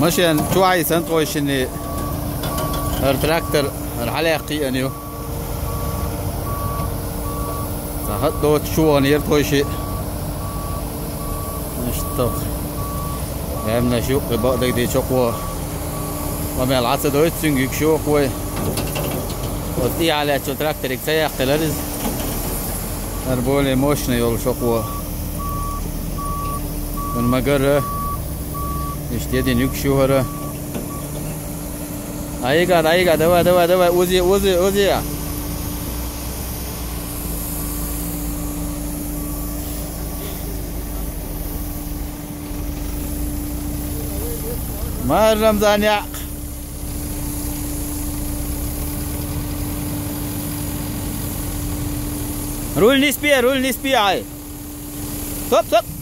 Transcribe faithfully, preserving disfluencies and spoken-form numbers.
Машен чу Ӏайсанна тхойшинна, хӀара трактор, хӀара хьалаьккхий ана ю. Цхьа хатӀ доцуш чу ваханера тхойши. Иштта. Гамнаш юккъе бакъдагадийча хӀокхо. Ма мел Ӏа ца дойту цуьнга юкъ шу хӀокхо. Оцу тӀехьа лаьттачу тракторе ца яьккхилира иза. ХӀара более мощный йолуш хӀокхо. Ван ма гара. Иштта едина юкъ шу хӀара. Айга, айга, давай, давай, давай, узи, узи, узи. Ма, Рамзан, якъ. Руль не спи, руль не спи, ай. Стоп, стоп.